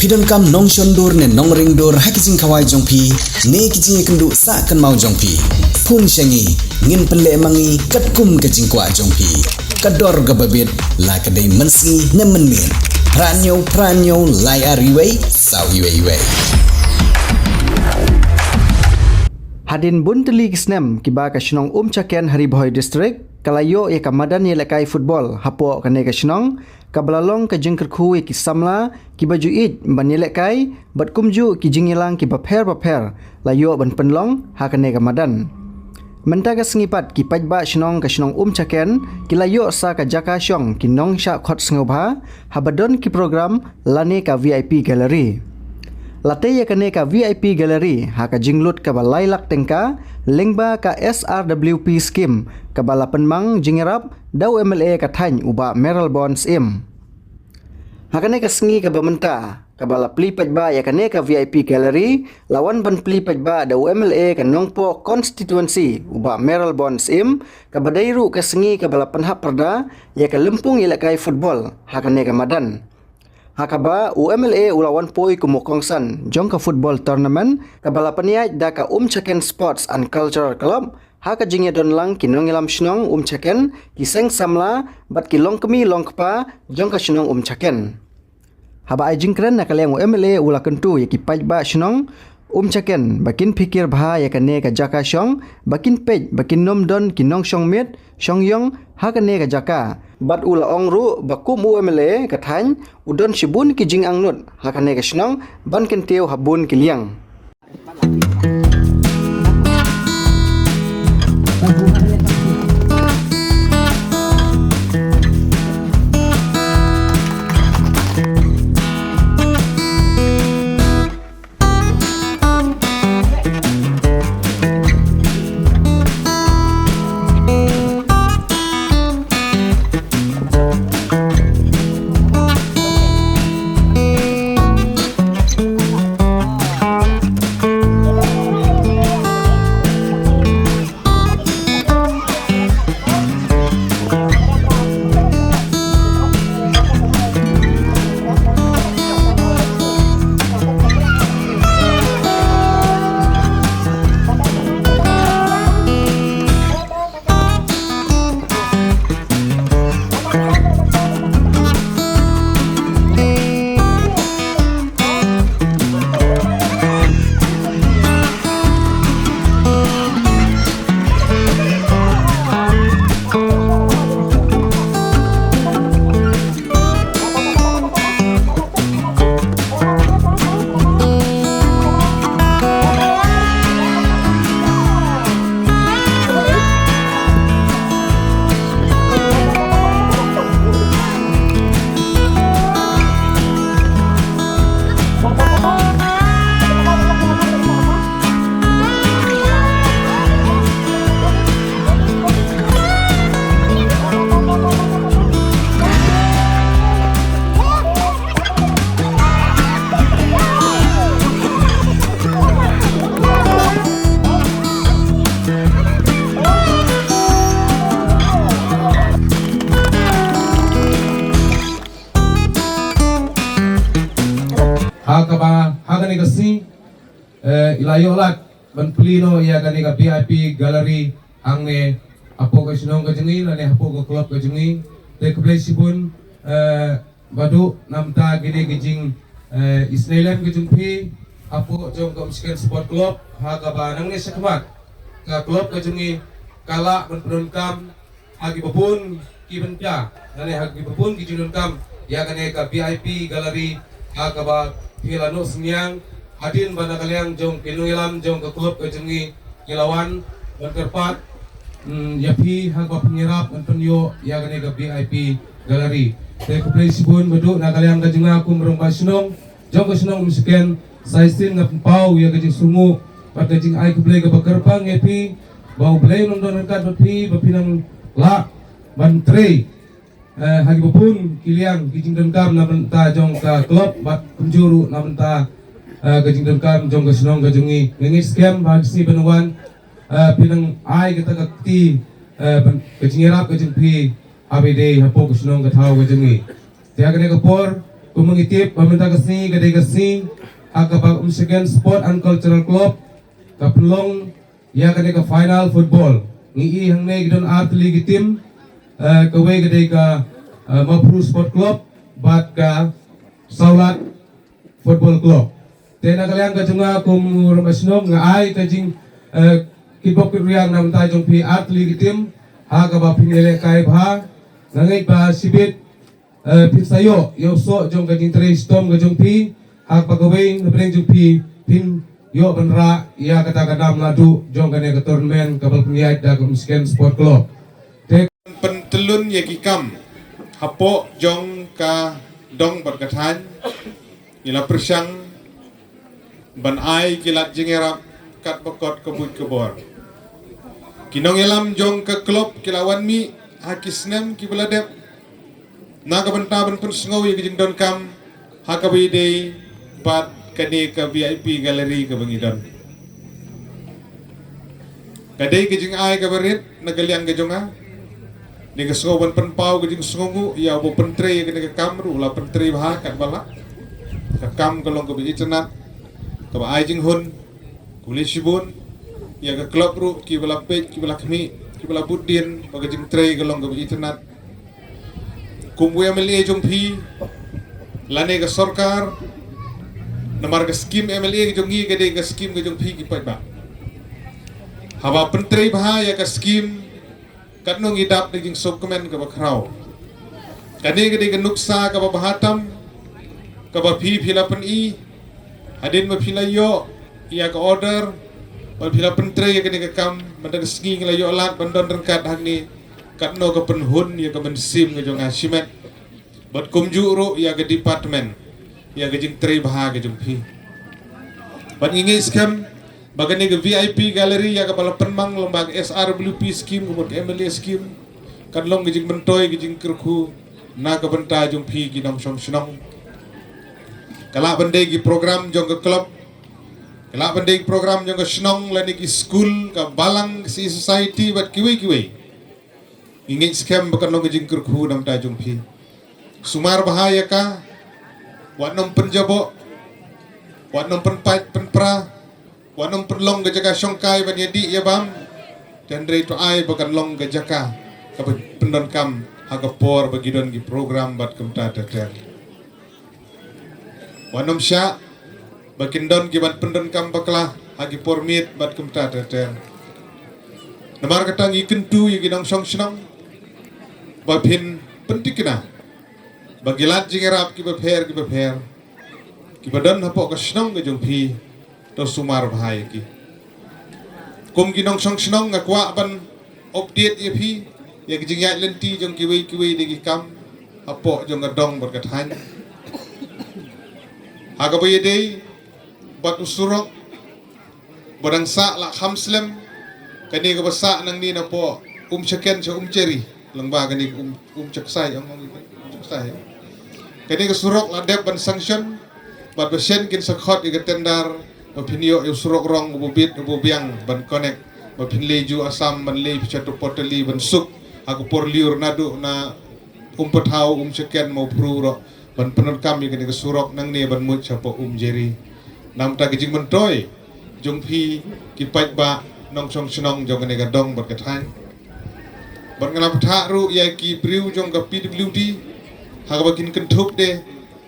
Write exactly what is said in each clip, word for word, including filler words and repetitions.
Phi donkam nongshon dur ne nongring dur ha ki jingkhawai jong phi ne ki jingïakynduh sah kynmaw jong phi? Phone sha ngi, ngin pynleh ma ngi katkum ka jingkwah jong phi. Ka dor kaba bit, la ka dei mynsngi ne mynmiet. Phra hynñiew phra hynñiew lai ar wei saw wei wei. Hadien bun tylli ki snem kiba ka shnong Umchaken ha Ri Bhoi District ka la ïoh ïa ka madan ïalehkai football hapoh kane ka shnong, kaba la long ka jingkyrkhu ïa ki samla kiba ju ïeit ban ïalehkai bad kumjuh ki jingïalang kiba pher bapher la ïoh ban pynlong ha kane ka madan. Mynta ka sngi pat ki paidbah shnong ka shnong Umchaken ki la ïoh sa ka jaka shong ki nongshah khot sngewbha haba don ki program lane ka V I P gallery. La tei ïa kane ka V I P gallery ha ka jinglut kaba lai lak tyngka lyngba ka S R W P scheme kaba la pynmang jingïarap da u M L A ka thaiñ u Bah Mayralborn Syiem. Ha kane ka sngi kaba mynta kaba la plie paidbah ïa kane ka V I P gallery, la wan ban plie paidbah da u M L A ka Nongpoh constituency u Bah Mayralborn Syiem, kaba dei ruh ka sngi kaba la pynhap pyrda ïa ka lympung ïalehkai football ha kane ka madan. Ha kaba u M L A u la wan poi kum u kongsan jong ka football tournament kaba la pynïaid da ka Umchaken Sports and Cultural Club, ha ka jingïadon lang ki nongïalam shnong Umchaken, ki seng samla bad ki longkmie longkpa jong ka shnong Umchaken. Haba ai jingkren na ka liang u M L A u la kyntu ïa ki paidbah shnong Umchaken ba kin phikir bha ïa kane ka jaka shong, ba kin peit ba kin nym don ki nongshong miet shong ïong ha kane ka jaka. Bad u la ong ruh ba kum u M L A ka thaiñ u don shibun ki jingangnud ha kane ka shnong ban kyntiew ha bun ki liang. Ha kaba, ha kane ka sngi, eh, i la ïoh lad ban plie noh ïa kane ka V I P gallery hangne hapoh ka shnong ka jong ngi lane hapoh ka club ka jong ngi. Te khublei shibun, eh, Badu namar kine ki jing, eh, isynei lem ki jong phi hapoh jong ka Umchaken Sport Club, ha kaba nangne shakhmat ka club ka jong ngi ka lah ban pyndonkam ha kiba bun ki bynta lane ha kiba bun ki jingdonkam ïa kane ka V I P gallery, ha kaba phi la noh synñiang hadien ba na ka liang jong ki nongïalam jong ka club ka jong ngi ki la wan ban kyrpad, mm, ïa phi ha kaba phin ïarap ban pynïoh ïa kane ka V I P gallery. Te khublei shibun Badu na ka liang ka jong nga kum u rangbah shnong jong ka shnong Umchaken. Sa shisien nga pynpaw ïa ka jingsngewnguh bad ka jingai khublei kaba kyrpang ïa phi, ba U Blei un don ryngkat bad phi, ba phin nang lah ban trei, eh, ha kiba bun ki liang ki jingdonkam na bynta jong ka club bad kumjuh ruh na bynta, eh, ka jingdonkam jong ka shnong ka jong ngi. Nga ngeit skhem ba ha ka sngi ban wan, eh, phin nang ai kata ka kti, eh, ban, ka jingïarap ka jong phi ha ba ïadei hapoh ka shnong ka thaw ka jong ngi. Te ha kane ka por, Kumba ngi tip ba mynta ka sngi ka dei ka sngi ha kaba Umshaken Sport and Cultural Club ka pynlong ïa kane ka final football. Ngi i hangne ki don ar tylli ki team, eh, kawei ka dei ka, eh, Mawphru Sport Club bad ka Sawlad Football Club. Te na ka liang ka jong nga kum u rangbah shnong nga ai ka jing, eh, kitbok kitrwiang na bynta jong phi ar tylli ki team ha kaba phin ïalehkai bha. Nga ngeit ba shibit, eh, phin sa ïoh ïa u soh jong ka jingtrei shitom ka jong phi ha kaba kawei na pdeng jong phi phin ïoh ban rah ïa kata ka nam naduh jong kane ka tournament kaba la pynïaid da ka Umshaken Sport Club. Te pyntyllun ïa ki kam hapoh jong ka dong bad ka thaiñ, ngi la pyrshang ban ai ki lad jingïarap katba kot ka buit ka bor. Ki nongïalam jong ka club ki la wan mih ha ki snem kiba la dep na ka bynta ban pynsngew ïa ka jingdonkam ha kaba ïadei bad kane ka V I P gallery kaba ngi don. Ka dei ka jingai kaba rit na ka liang ka jong nga. Dei ka sngew ban pynpaw ka jingsngewnguh ïa uba pyntrei ïa kane ka kam ruh u la pyntrei bha katba lah. Ka kam ka long kaba itynnad, kaba ai jinghun, kaba leh shibun ïa ka club ruh, kiba la peit, kiba la khmih, kiba la bud dien ba ka jingtrei ka long kaba itynnad. Kum u M L A jong phi lane ka sorkar, namar ka skim M L A ka jong ngi ka dei ka skim ka jong phi ki paidbah. Haba pyntrei bha ïa ka skim, katno ngi dap da ka jingsngewkmen kaba khraw. Kane ka dei ka nuksa kaba bha tam kaba phi phi la pyni hadien ba phi la ïoh ïa ka order ba phi la pyntrei ïa kane ka kam. Mynta ka sngi ngi la ïoh lad ban don ryngkat hangne. Katno ka pynhun ïa ka mynsiem ka jong nga shimet bad kumjuh ruh ïa ka department ïa ka jingtrei bha ka jong phi. Bad ngi ngeit skhem ba kane ka V I P gallery ïa kaba la pynmang lyngba ka S R W P scheme ka bad ka M L A scheme kan long ka jingmyntoi ka jingkyrkhu na ka bynta jong phi ki nongshong shnong. Ka lah ban dei ki program jong ka club, ka lah ban dei ki program jong ka shnong lane ki skul, ka balang, ka society bad kiwei kiwei. Ngi ngeit skhem ba kan long ka jingkyrkhu na ka bynta jong phi. Sumar bha ïa ka, wat nym pynjaboh, wat nym pynpait pynpra, wat nym pynlong ka jaka shongkai ban ïadih ïabam. Te hynrei to ai ba kan long ka jaka kaba pyndonkam ha ka por ba ki don ki program bad kumta ter ter. Wat nym shah ba kin don ki ban pyndonkam bakla ha ki por miet bad kumta ter ter. Namar kata ngi kyntu ïa ki nongshong shnong ba phin pynthikna ba ki lad jingïarap kiba pher kiba pher kiba don hapoh ka shnong ka jong phi, to sumar bha ïa ki. Kum ki nongshong shnong nga kwah ban update ïa phi ïa ki jingïaid lynti jong kiwei kiwei de ki kam hapoh jong ka dong bad ka thaiñ. Ha kaba ïadei bad u surok ba dang sah la kham slem, kane kaba sah nangne napoh Umshaken sha Umcheri, lyngba kane ka Um, Umchaksai, ong, ong, Umchaksai. Kane ka surok la dep ban sanction bad ba shen kin sa khot ïa ka tender ba phin ïoh ïa u surok rong uba bit uba biang ban connect, ba phin leit ju Assam ban leit phi sha Tupotali ban suk ha ka por lyiur naduh na Umpathaw, Umshaken, Mawphru ruh ban pyndonkam ïa kane ka surok nangne ban mut sha poh Umjeri. Namar ka jingmyntoi jong phi ki paidbah nongshong shnong jong kane ka dong bad ka thaiñ. Bad nga la bthah ruh ïa ki briew jong ka P W D ha kaba kin kynthup de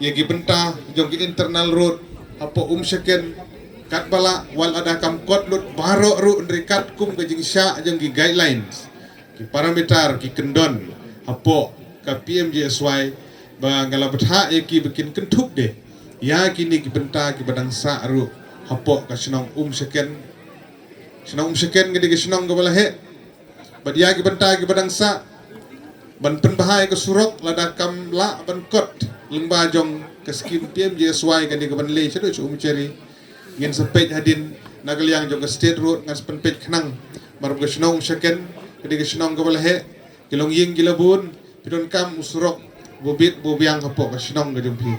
ïa ki bynta jong ki internal road hapoh Umshaken, katba lah wat lada kam kot lut baroh ruh hynrei katkum ka jingshah jong ki guidelines, ki parameter, ki kyndon hapoh ka P M G S Y, ba nga la bthah ïa ki ba kin kynthup de ïa kine ki bynta kiba dang sah ruh hapoh ka shnong Umshaken. Shnong Umshaken ka dei ka shnong kaba la heh. Bad ïa ki bynta kiba dang sah ban pynbha ïa ka surok, lada kam lah ban kot lyngba jong ka skim P M G S Y kane kaban leit shaduh sha Umcheri, ngin sa peit hadien na ka liang jong ka state road, ngan sa pynpeit khnang. Namar ba ka shnong Umshaken ka dei ka shnong kaba la heh, ki longïing ki la bun, phi donkam u surok uba bit uba biang hapoh ka shnong ka jong phi.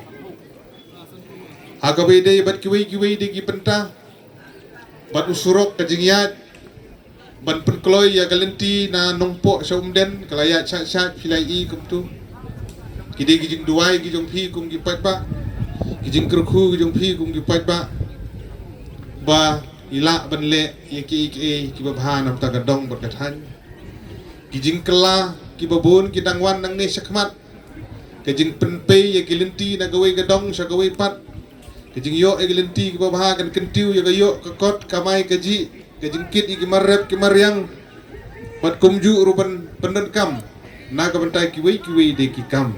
Ha kaba ïadei bad kiwei kiwei de ki bynta bad u surok, ka jingïaid ban pynkloi ïa ka lynti na Nongpoh sha Umden ka la ïaid shait shait, phi la i kumtu. Ki dei ki jingduwai ki jong phi kum ki paidbah, ki jingkyrkhu ki jong phi kum ki paidbah, ba i lah ban leh ïa ki, ki, kiba bha na bynta ka dong bad ka thaiñ. Ki jingkylla kiba bun ki dang wan nangne shakhmat. Ka jingpynpei ïa ki lynti na kawei ka dong sha kawei pat. Ka jingïoh ïa ki lynti kiba bha kan kyntiew ïa ka ïoh ka kot, ka mai ka jih, ka jingkit ïa ki mar rep ki mar riang. Bad kumjuh ruh ban pyndonkam na ka bynta kiwei kiwei de ki kam.